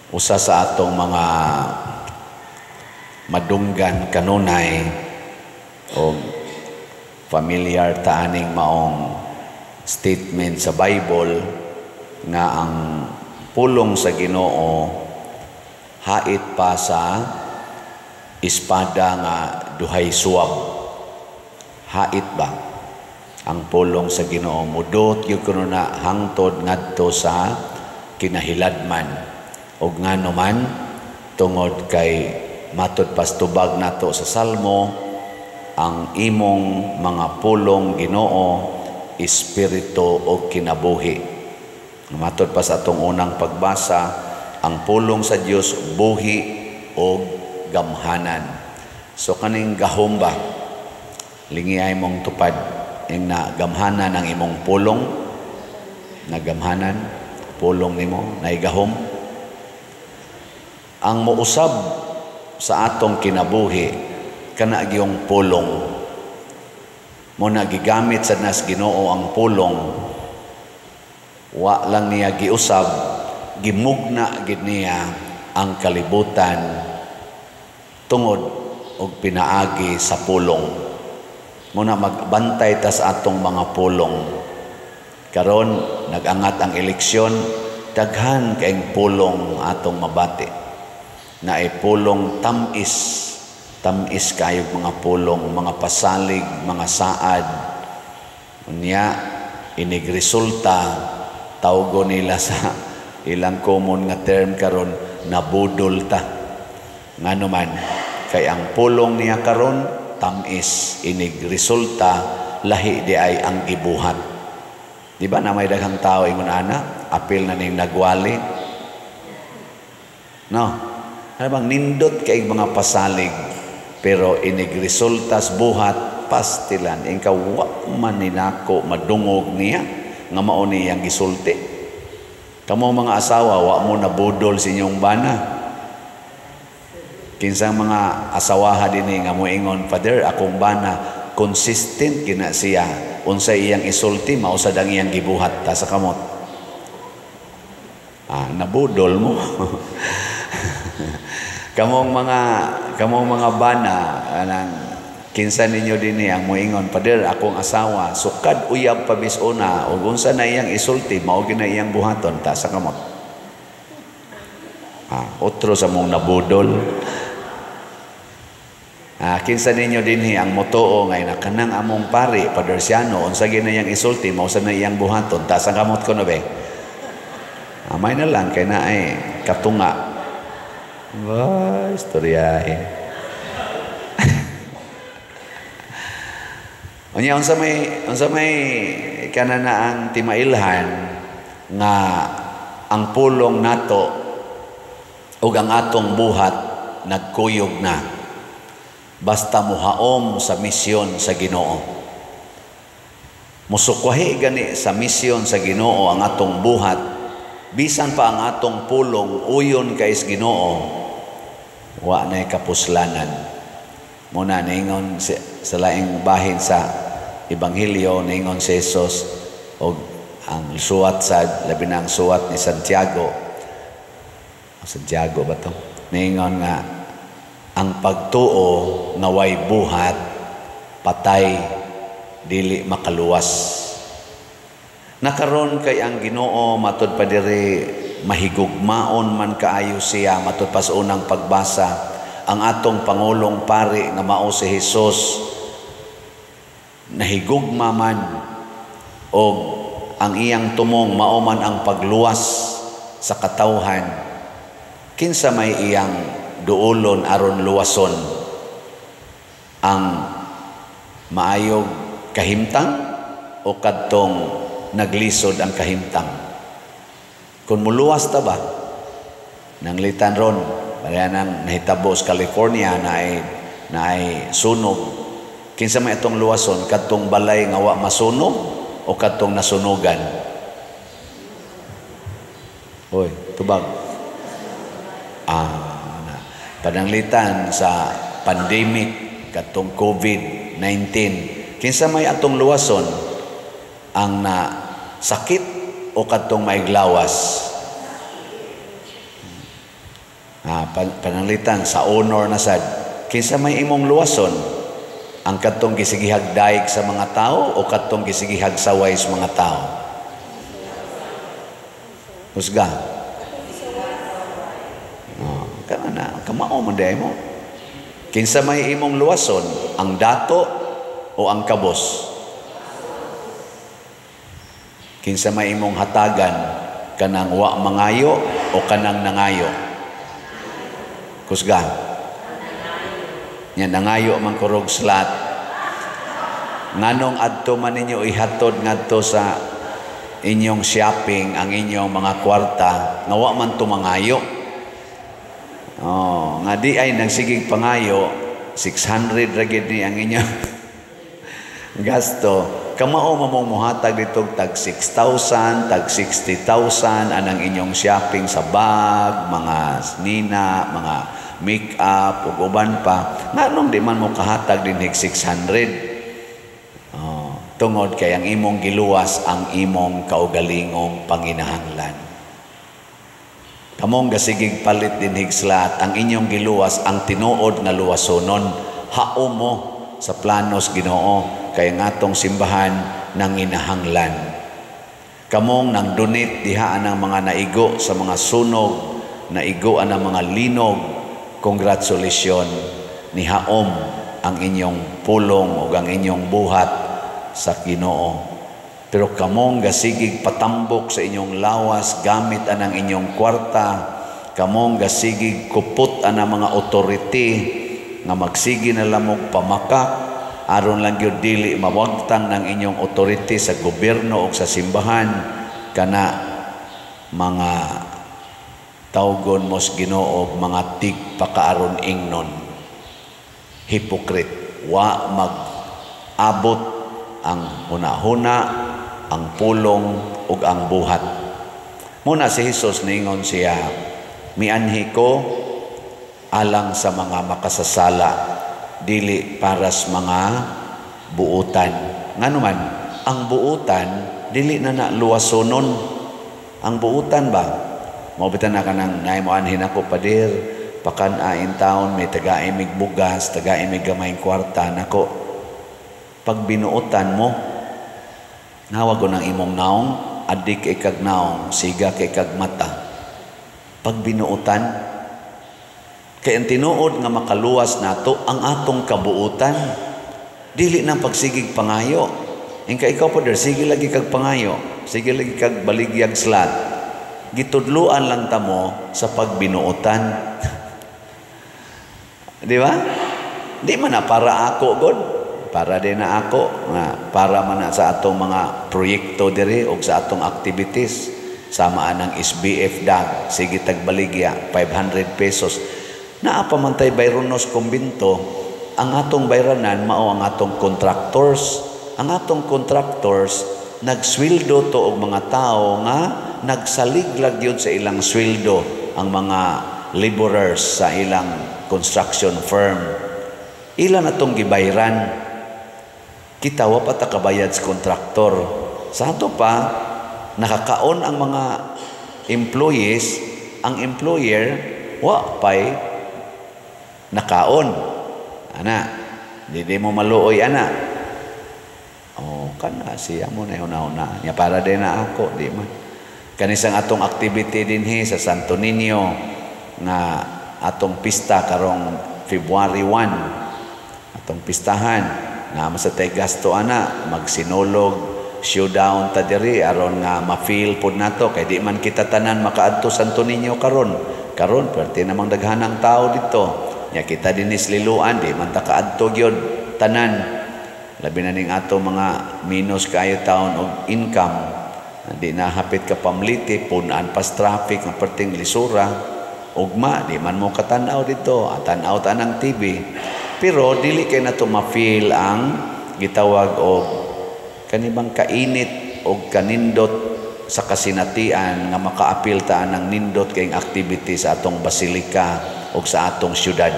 Usa sa atong mga madunggan kanunay o familiar ta aning maong statement sa Bible nga ang pulong sa Ginoo hait pa sa espada nga duhay suwab. Hait ba ang pulong sa Ginoo? Mudot gyud kuno na hangtod ngadto sa kinahiladman. Og ngano man, tungod kay matud pastubag nato sa Salmo, ang imong mga pulong, Ginoo, espiritu og kinabuhi. Matod pa sa atong unang pagbasa, ang pulong sa Dios buhi og gamhanan. So kaning gahom ba, lingi ay mong tupad ing na gamhanan ang imong pulong, nagamhanan pulong nimo, naigahom ang mousab sa atong kinabuhi, kana gyung pulong mo na gigamit sa nas Ginoo ang pulong. Wa lang niya giusab, gimugna gid niya ang kalibutan tungod og pinaagi sa pulong. Muna magbantay ta sa atong mga pulong. Karon nagangat ang eleksyon, daghan kaayong pulong atong mabati. Naay pulong tamis, tamis kayog mga pulong, mga pasalig, mga saad. Unya inig resulta, tawgo nila sa ilang common nga term karon, nabudol ta. Ngano man, kay ang pulong niya karon tamis, inig resulta lahi di ay ang gibuhat. Di ba na may daghang tao ingon ana, apil na ning nagwali? No. Ano bang nindot kay mga pasalig, pero inig resultas buhat pastilan, ingka wa man ninako madungog niya nga mao niyang gisulti. Kamo mga asawa, wa mo nabudol sa inyong bana. Kinsang mga asawaha dinhi nga moingon, "Father, akong bana consistent gina siya. Unsay iyang isulti, mao sad ang iyang gibuhat," ta sa kamot. Ah, nabudol mo. Kamong mga bana, anang kinsa ninyo dinhi ang moingon, "Father, akong asawa sukad uyab pa bisuna ug unsa na iyang isulti, mao gyud na iyang buhaton," ta sa kamot. Ah, otro sa mong nabudol. Ah, kinsa ninyo dinhi ang motuo ngay na kanang among pari, Father Siano, unsa gyud na iyang isulti, mao sa na iyang buhaton, ta sa kamot ko no be? Amay na lang kay naay katunga. Ba, istoryahe. Unya unsa may kanana ang timailhan nga ang pulong nato ug ang atong buhat nagkuyog na basta muhaom sa misyon sa Ginoo. Musukwahi gani sa misyon sa Ginoo ang atong buhat, bisan pa ang atong pulong uyon kay Ginoo, wa nay kapuslanan. Muna ningon sa laing bahin sa Ebanghelyo, ningon si Jesus og ang suwat sa labi na ang suwat ni Santiago. Santiago ba to? Ningon nga ang pagtuo nga way buhat patay, dili makaluwas. Nakaron kay ang Ginoo matud pa diri mahigugmaon man kaayo siya, matud pa sa unang pagbasa, ang atong pangulong pari nga mao si Jesus nahigugma man og ang iyang tumong mao man ang pagluwas sa katawhan. Kinsa may iyang duolon aron luwason? Ang maayog kahimtang o kadtong naglisod ang kahimtang? Kung muluwas ta ba, nanglitan ron, pareha nang nahitabo sa California na ay sunog. Kinsa may atong luwason, kadtong balay nga wa masunog o kadtong nasunugan? Hoy, tubag. Ah, na. Pananglitan sa pandemic kadtong COVID-19, kinsa may atong luwason, ang na sakit o kadtong maiglawas? Pananglitan sa honor na sad, kinsa may imong luwason? Ang kadtong gisigihag daig sa mga tao o kadtong gisigihag saway sa mga tao? Husga. Oh, kana na kamao man diay mo. Kinsa may imong luwason, ang dato o ang kabos? Kinsa may imong hatagan, kanang wa mangayo o kanang nangayo? Kusga. Nya nangayo man kurog slat. Nganong adto man ninyo ihatod ngadto sa inyong shopping ang inyong mga kwarta nga wa man tumangayo? Oh, nga di ay nagsigig pangayo, 600 ra gid ni ang inyong gasto. Kamao mamong muhatag dito tag 6,000, tag 60,000 anang inyong shopping sa bag, mga nina, mga make-up ug uban pa. Nganong di man mo kahatag dinhig 600? Oh, tungod kay ang imong giluwas ang imong kaugalingong panginahanglan. Kamong gasigig palit dinhig slat, ang inyong giluwas ang tinuod nga luwasonon. Hao mo sa planos Ginoo kay ang atong simbahan nanginahanglan. Kamong nang donate diha ang mga naigo sa mga sunog, naigo ang mga linog, congratulations, nihaom ang inyong pulong ug ang inyong buhat sa Ginoo. Pero kamong gasigig patambok sa inyong lawas gamit anang inyong kwarta, kamong gasigig kupot anang mga authority nga magsigi na lamog pamakak aron lang gyud dili mawagtang ng inyong authority sa gobyerno o sa simbahan, kana mga tawgon mos Ginoo mga tigpakaaron ingnon, hypocrite. Wa mag-abot ang hunahuna, ang pulong ug ang buhat. Muna si Hesus ningon siya, mianhi ko alang sa mga makasasala, dili para sa mga buutan. Nganuman, ang buutan dili na na luwasonon. Ang buutan ba? Mao bitan na kanang naay mo anhin ako, pader, pakan-a in town, may taga mig bugas, taga mig gamay kwarta nako. Pag binuotan mo, nawag ko ng imong naong, adik kay kag naong, siga kay kag mata. Pag binuotan, kay ang tinuod nga makaluwas nato ang atong kabuutan, dili nang pagsigig pangayo. Ingka ikaw po, sige lagi kag pangayo, sige lagi kag baligyag slat. Gitudluan lang tamo sa pagbinuotan. Di ba? Di man na para ako, God. Para din na ako, nga para man na sa atong mga proyekto diri o sa atong activities. Sama anang SBF dag, sige tagbaligya, 500 pesos. Naa pa man tay Bayronos Kumbento, ang atong bayranan mao ang atong contractors. Ang atong contractors nagsweldo to og mga tao nga nagsaliglag yun sa ilang sweldo ang mga laborers sa ilang construction firm. Ila na tong gibayran. Kita wa pa ta kabayad sa kontraktor. Sa ato pa nakakaon ang mga employees, ang employer wa pay nakaon. Ana, di mo maluoy ana. Oh, kana siya mo na una-una. Nya para din na ako, di man. Kanisang atong activity dinhi sa Santo Niño nga atong pista karong February 1. Atong pistahan na sa tay gasto ana, magsinulog showdown ta diri aron nga ma-feel pod nato kay di man kita tanan makaadto Santo Niño karon. Karon perti namang daghanang tao dito. Nya kita dinis liluan di man ta kaadto gyud tanan. Labi na ning ato mga minus kaayo taon og income. Di na hapit ka pamliti, punan pas traffic ang perting lisura. Ugma di man mo katanaw dito, tan-aw ta ng TV. Pero dili kay nato ma-feel ang gitawag og kanibang kainit og kanindot sa kasinatian nga makaapil ta ang nindot kayong activity sa atong basilika og sa atong syudad.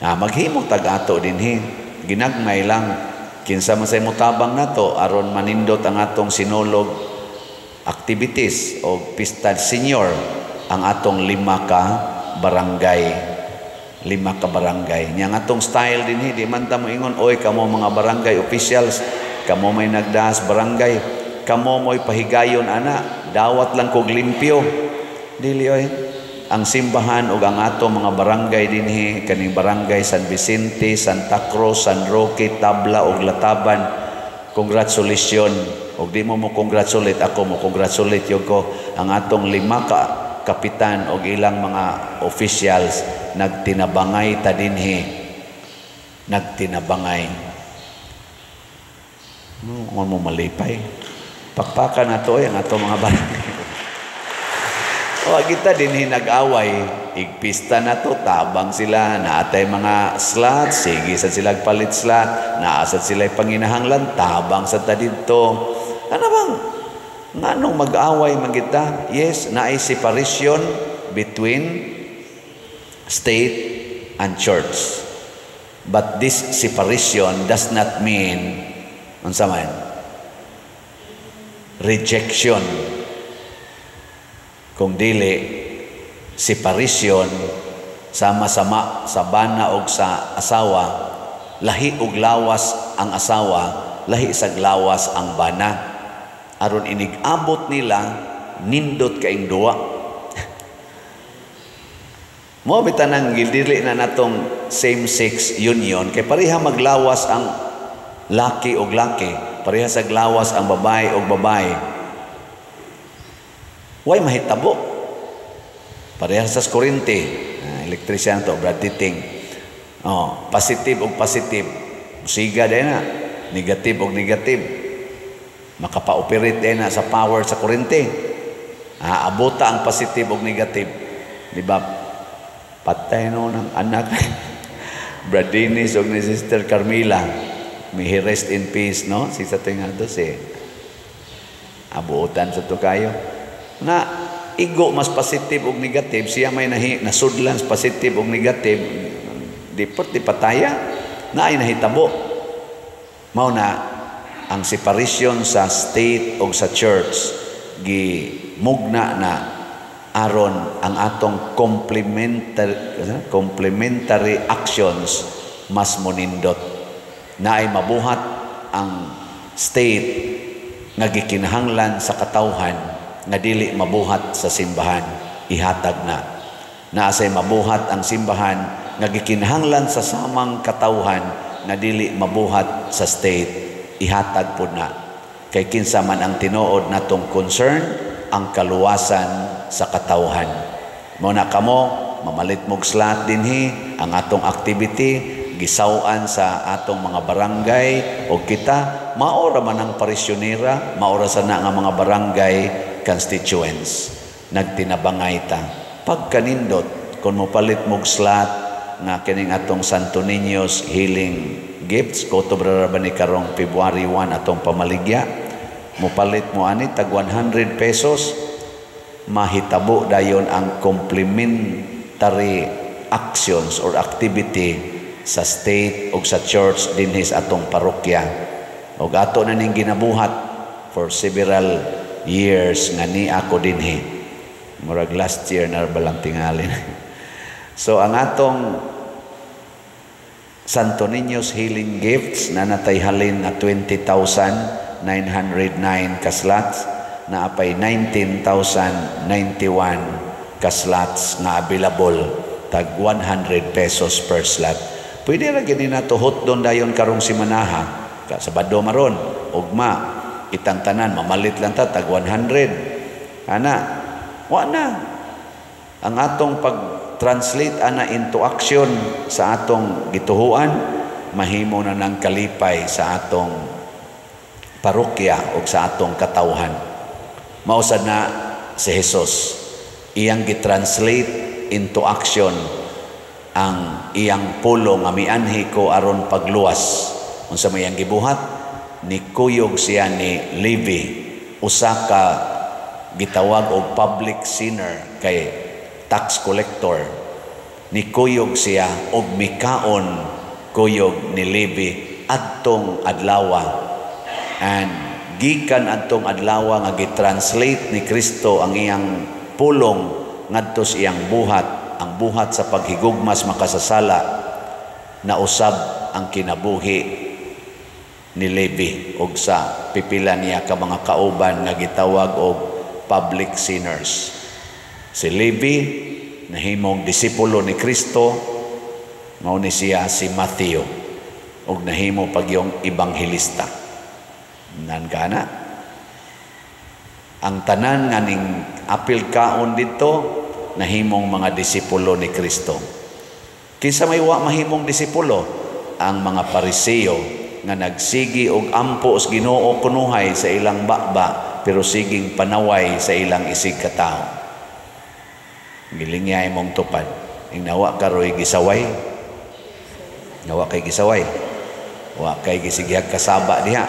Maghimo tag ato dinhi, ginagmay lang kinsa man say motabang nato aron manindot ang atong sinulog activities o pista senior ang atong 5 ka barangay, lima ka barangay. Nya nga atong style dinhi, di man ta moingon, "Oy, kamo mga barangay officials, kamo may nagdaas barangay, kamo mo'y pahigayon ana, dawat lang kog limpyo." Dili oy. Ang simbahan ug ang ato mga barangay dinhi, kaning Barangay San Vicente, Santa Cruz, San Roque, Tabla ug Lataban, congratulations. Ug di mo mo congratulate, ako mo congratulate yun ko. Ang atong lima ka kapitan og ilang mga officials, nagtinabangay ta dinhi, nagtinabangay mo mo malipay. Pakpakan na to ang ato mga barangay. O kita dinhi nag-away, igpista na to, tabang sila, naatay mga slot, sige sa sila palit slot, naa sad sila panginahanglan, tabang sa ta didto. Ano bang nganong mag-away man kita? Yes, naay separation between state and church. But this separation does not mean unsa man, rejection. Kung dili separation, sama-sama sa bana og sa asawa, lahi og lawas ang asawa, lahi sa lawas ang bana. Aron inig-abot nila, nindot kaing duwa. Mo bitaw nang gildili na natong same-sex union kay pareha maglawas ang laki og laki, pareha sa lawas ang babae og babae. Way mahitabo. Pareha sa kuryente, electrician to, Brad Titing. Oh, positive og positive. Siga din na. Negative og negative. Makapa-operate din na sa power sa kuryente. Aabota ang positive og negative. Di ba? Patay no ng anak. Brad Dennis og ni Sister Carmela. May he rest in peace, no? Si sa tinga to si abuotan sa to kayo. Na igo mas positive og negative, siya may nahi, nasudlan sa positive og negative, di pot di pataya na ay nahitabo. Mao na ang separation sa state o sa church gi mugna na aron ang atong complementary actions mas monindot na ay mabuhat ang state nga gikinahanglan sa katawhan nga dili mabuhat sa simbahan, ihatag na. Naasay mabuhat ang simbahan nga gikinahanglan sa samang katawhan nga dili mabuhat sa state, ihatag pod na. Kay kinsa man ang tinuod natong concern? Ang kaluwasan sa katawhan. Mo na kamo mamalit mog slot dinhi, ang atong activity gisaw-an sa atong mga barangay o kita maora man ang parisyonera, maora sa na nga mga barangay constituents, nagtinabangay ta. Pagkanindot kung mopalit mog slot nga kining atong Santo Niño's Healing Gifts, kutob ra ba ni karong February 1 atong pamaligya, mopalit mo ani tag 100 pesos, mahitabo dayon ang complementary actions or activity sa state o sa church dinhi sa atong parokya. Og ato na ning ginabuhat for several years nga ni ako dinhi. Murag last year na balang tingali. So ang atong Santo Niño's Healing Gifts na natay halin na 20,909 ka slots, na apay 19,091 ka slots nga available, tag 100 pesos per slot. Pwede ra gini nato hotdon dayon karong simanaha, ka Sabado maron, ugma, itang tanan mamalit lang ta tag 100. Ana, wa na. Ang atong pag-translate ana into action sa atong gituhuan, mahimo na ng kalipay sa atong parokya o sa atong katawhan. Mausad na si Jesus, iyang gitranslate into action ang iyang pulong nga mianhi ko aron pagluwas. Unsa may iyang gibuhat? Nikuyog siya ni Levi, usa ka gitawag og public sinner kay tax collector. Nikuyog siya og mikaon kuyog ni Levi adtong adlawa. And gikan adtong adlawa nga gitranslate ni Kristo ang iyang pulong ngadto sa iyang buhat, ang buhat sa paghigugmas makasasala, nausab ang kinabuhi ni Levi og sa pipila niya ka mga kauban nga gitawag og public sinners. Si Levi nahimong disipulo ni Kristo, mao ni siya si Matthew, ug nahimo pagyong ebanghelista. Nan kana ang tanan nga ning apil kaon didto nahimong mga disipulo ni Kristo. Kinsa may wa mahimong disipulo? Ang mga Pariseo nga nagsigi og ampo sa Ginoo kunuhay sa ilang baba pero siging panaway sa ilang isig katawo. Gilingya imong tupad. Ing nawa karoy gisaway. Nawa kay gisaway. Wa kay gisigihag kasaba diha.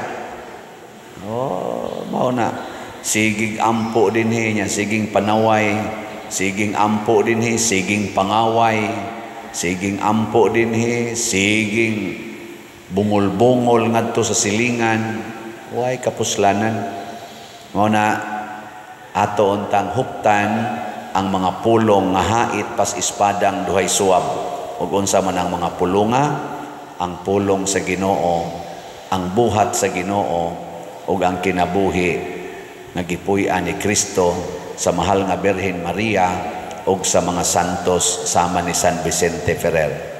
Oh, mao na. Siging ampo dinhi niya, siging panaway, siging ampo dinhi, siging pangaway, siging ampo dinhi, siging bungol-bungol ngadto sa silingan, way kapuslanan. Mao na ato untang huptan ang mga pulong nga hait pas espadang duhay suwab. Ug unsa man ang mga pulonga? Ang pulong sa Ginoo, ang buhat sa Ginoo ug ang kinabuhi nga gipuy-an ni Kristo sa mahal nga Birhen Maria ug sa mga santos sama ni San Vicente Ferrer.